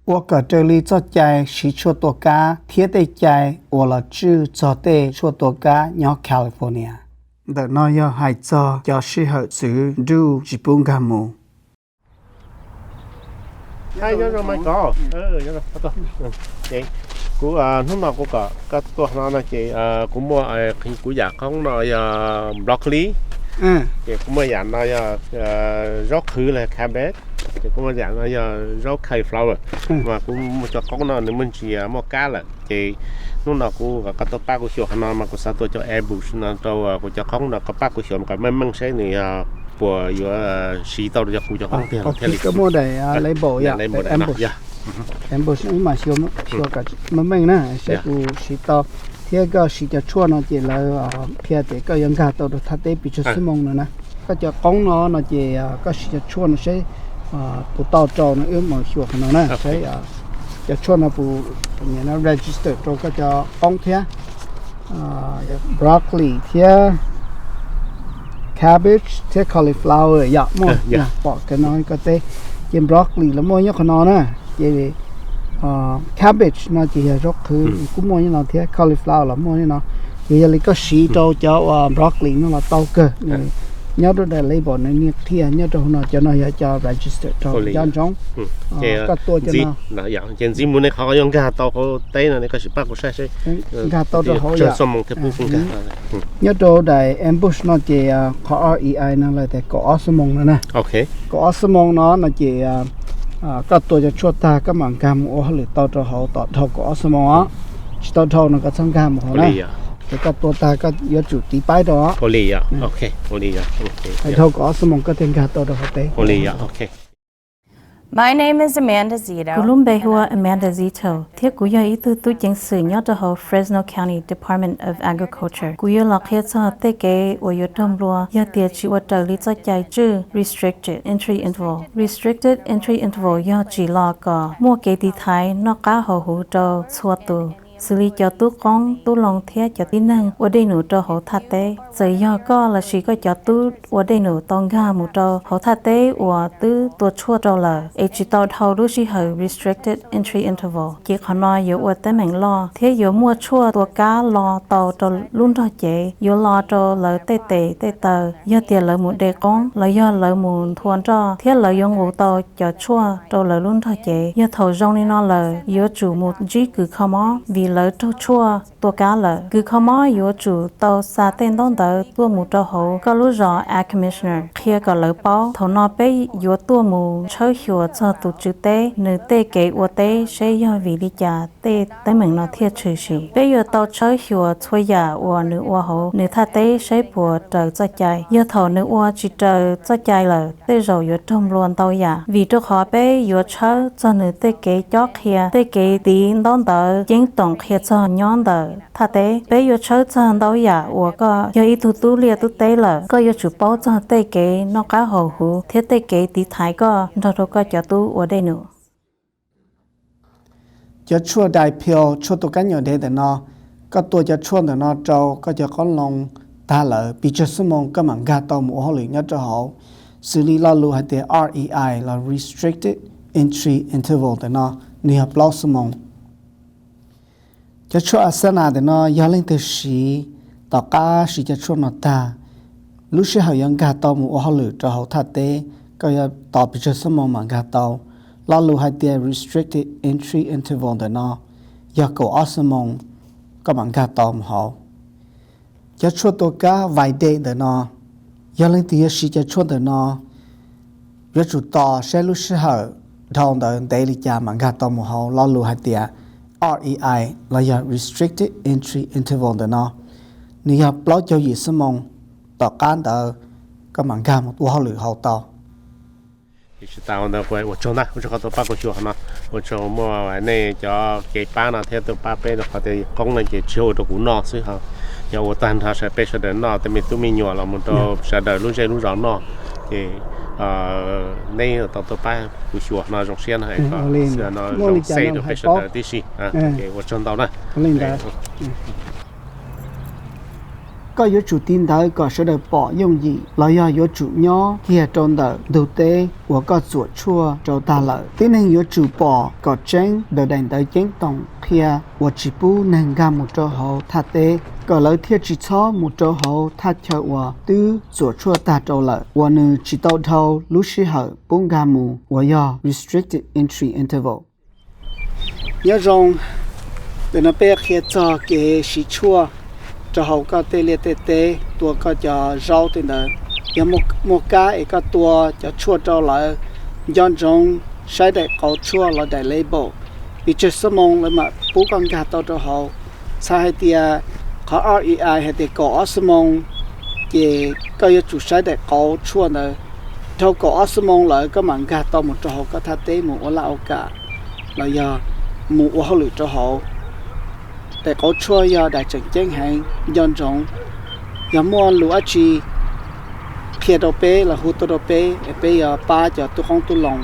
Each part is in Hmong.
Ua kom raws li txoj cai siv tshuaj tua kab thiab tej cai uas los tswj txog tej tshuaj tua kab nyob California. Ntawm no yog hais txog cov sij hawm txwv nruj tsis pub nkag mus. Kuv hnub no kuv kom koj tuaj no no ces kuv muaj, kuv yam qoob no yog broccoli, ces kuv muaj yam no yog zaub qhwv los cabbage, ces kuv muaj yam no yog zaub cauliflower. Mas kuv muaj cov qoob no nws muaj ntsis muaj kab lawm ces hnub no kuv kom koj tuaj pab kuv xyuas qhov no mas kuv xav tua cov ambush no rau kuv cov qoob no, koj pab kuv xyuas kom meej meej seb nws yog puas yuav siv tau rau cov kuv cov qoob tiag los thiaj li. Koj muaj daim label yom, ambush. Ambush wb mam xyuas kom meej meej na seb kuv siv tau, thiab koj siv cov tshuaj no ces lawv qhia tias koj yuav nkag tau rau thaj teb pes tsawg xuab moos no na. Koj cov qoob no no ces koj siv cov tshuaj no seb puas tau rau no, wb mam xyuas qhov no na seb cov tshuaj no puas register rau koj cov qoob thiab. Broccoli thiab cabbage thiab cauliflower yom, muaj pom kawg no koj teb. Ces broccoli los muaj nyob qhov no na, ces cabbage no ces yog zaub qhwv, kuj muaj nyob no thiab, cauliflower los muaj nyob no. Ces yog li koj siv rau cov uas broccoli no los tau kawg, nws nyob rau daim label nws niaj qhia nyob rau hauv no, cov no yog cov register rau cov ntsoov. Koj tua cov no ces ntxiv mus nej qhov yuav nkag tau hauv teb no nej koj sim pab kuv saib seb nkag tau rau hauv yom. Nyob rau daim ambush no ces qhov R E I no lawv tias kaum ob xuab moos no na. Kaum ob xuab moos no no ces koj tua cov tshuaj tag koj mam nkag mus ua hauj lwm tau rau hauv tom dhau kaum ob xuab moos os. Tsis tau dhau no koj txhob nkag mus hauv na. Ces koj tua tag koj yuav tsum tiv paib rau os. Dhau kaum ob xuab moos koj thiaj nkag tau rau hauv teb. Kuv lub npe hu ua Amanda Zito thiab kuv yog ib tug tub ceev xwm nyob rau hauv Fresno County Department of Agriculture. Kuv yuav los qhia txog tej kev uas yuav raug nplua yog tias tsis ua raws li txoj cai tswj Restricted Entry Interval. Restricted Entry Interval yog tsim los kom muaj kev tiv thaiv noj qab haus huv rau txhua tus, xws li cov tub qoob tub loo thiab cov tib neeg ua dej num rau hauv thaj teb. Txawm yog koj lossis koj cov tub ua dej num tau nkag mus rau hauv thaj teb uas twb tua tshuaj rau lawm es tsis tau dhau lub sij hawm Restricted Entry Interval, ces qhov no yuav ua teeb meem loj thiab yuav muaj tshuaj tua kab lo tau rau lub nrog cev, yuav lo rau lawv tej tes tej taw. Yog tias lawv mus de qoob los yog lawv mus nthua nroj thiab lawv yuav nqus tau cov tshuaj rau lawv lub nrog cev. Yog thaum zoo li no lawm yuav tsum mus ntsib kws kho mob vim lawv raug tshuaj tua kab lawm. Kws kho mob yuav tsum tau xa tej ntaub ntawv tuaj mus rau hauv koj lub zos Ag Commissioner qhia kom lawv paub. Thaum no peb yuav tuaj mus tshawb xyuas txog tus tswv teb nws tej kev ua teb seb yog vim li cas tej teeb meem no thiaj tshwm sim. Peb yuav tau tshawb xyuas txhua yam uas nws ua hauv nws thaj teb seb puas raws txoj cai. Yog thaum nws ua tsis raws txoj cai lawm tej zaum yuav raug nplua ntau yam, vim rau qhov peb yuav tshawb txog nws tej kev cob qhia, tej kev tiv ntaub ntawv ceeb toom qhia txog nyob ntawm thaj teb. Peb yuav tshawb txog ntau yam uas koj yog ib tug tub liaj tub teb lawm, koj yuav tsum paub txog tej kev noj qab haus huv thiab tej kev tiv thaiv koj nrog rau koj cov tub ua dej num. Cov tshuaj Dipel, tshuaj tua kab nyuam dev ntawm no, koj tua cov tshuaj ntawm no rau koj cov qoob loo tag lawm pes tsawg xuab moos koj mam nkag tau mus ua hauj lwm nyob rau hauv. Xws li lo lus hais tias R E I los Restricted Entry Interval ntawm no, nws yog plaub xuab moos. Cov tshuaj Asana ntawm no yog leej twg siv tom qab siv cov tshuaj no tag, lub sij hawm yuav nkag tau mus ua hauj lwm rau hauv thaj teb, koj yuav tos pes tsawg xuab moos mam nkag tau. Lo lus hais tias Restricted Entry Interval ntawm no yog kaum ob xuab moos koj mam nkag tau mus hauv. Cov tshuaj tua kab vais dej ntawm no, yog leej twg yuav siv cov tshuaj ntawm no, yuav tsum tos saib lub sij hawm dhau ntawd ntev li cas mam nkag tau mus hauv. Lo lus hais tias R E I los yog Restricted Entry Interval ntawm no, nws yog plaub caug yim xuab moos, tom qab ntawd koj mam nkag mus ua hauj lwm hauv tau. Ua tsaug ntau, ua tsaug qhov tuaj pab kuv xyuas qhov no, ua tsaug muaj nej cov kev pab no thiab tuaj pab peb rau qhov tias qoob no ces tsis yog ua rau kuv noj xwb ho yog ua tag nrho peb sawv daws noj, tej me tub me nyuam los mus rau sawv daws lub zej lub zos noj. Ces neb tau tuaj pab kuv xyuas no zoo siab no, no zoo xej rau peb sawv daws tib si. Ua tsaug ntau na. Koj yuav tsum tiv ntawv kom sawv daws pom yooj yim los yog yuav tsum nyob kiag rau ntawm ntug teb uas koj txuam tshuaj rau tag lawm. Tib neeg yuav tsum pom kom tseeb daws daim ntawv ceeb toom qhia uas tsis pub neeg nkag mus rau hauv thaj teb, kom lawv thiaj tsis txhob mus rau hauv thaj chaw uas twb txuam tshuaj tag rau lawm uas nws tsis tau dhau lub sij hawm pub nkag mus uas yog restricted entry interval. Nyob zoo, ntawm no peb qhia txog kev siv tshuaj rau hauv koj tej liaj tej teb, tua koj cov zaub tej ntawd. Yog muaj kab es koj tua cov tshuaj rau lawm, nco ntsoov saib daim qauv tshuaj los daim label. Pes tsawg xuab moos lawv mam pub koj nkag tau rau hauv. Txhais hais tias qhov R E I hais tias kaum ob xuab moos, ces koj yuav tsum saib daim qauv tshuaj ntawd. Dhau kaum ob xuab moos lawm koj mam nkag tau mus rau hauv koj thaj teb mus ua laj ua kam los yog mus ua hauj lwm rau hauv. Daim qauv tshuaj yog daim tseem ceeb heev, nco ntsoov. Yog muaj lus dab tsi qhia rau peb los hu tuaj rau peb es peb yuav pab cov tub qoob tub loo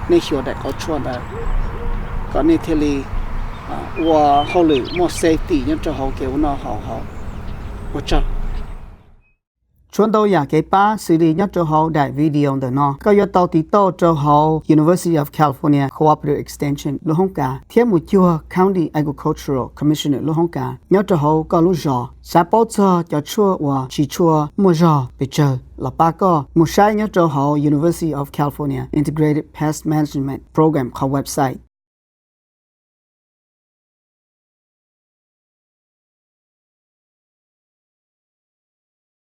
nej xyuas daim qauv tshuaj ntawd kom nej thiaj li ua hauj lwm muaj safety nyob rau hauv kev ua noj haus haus. Ua tsaug. Tshuav ntau yam kev pab xws li nyob rau hauv daim video ntawm no. Koj yuav tau tiv tauj rau hauv University of California Cooperative Extension lub hoob kas thiab mus cuag County Agricultural Commissioner lub hoob kas nyob rau hauv koj lub zos. Xav paub txog cov tshuaj uas siv tshuaj muaj zog pes tsawg los pab koj mus saib nyob rau hauv University of California Integrated Pest Management Program qhov website.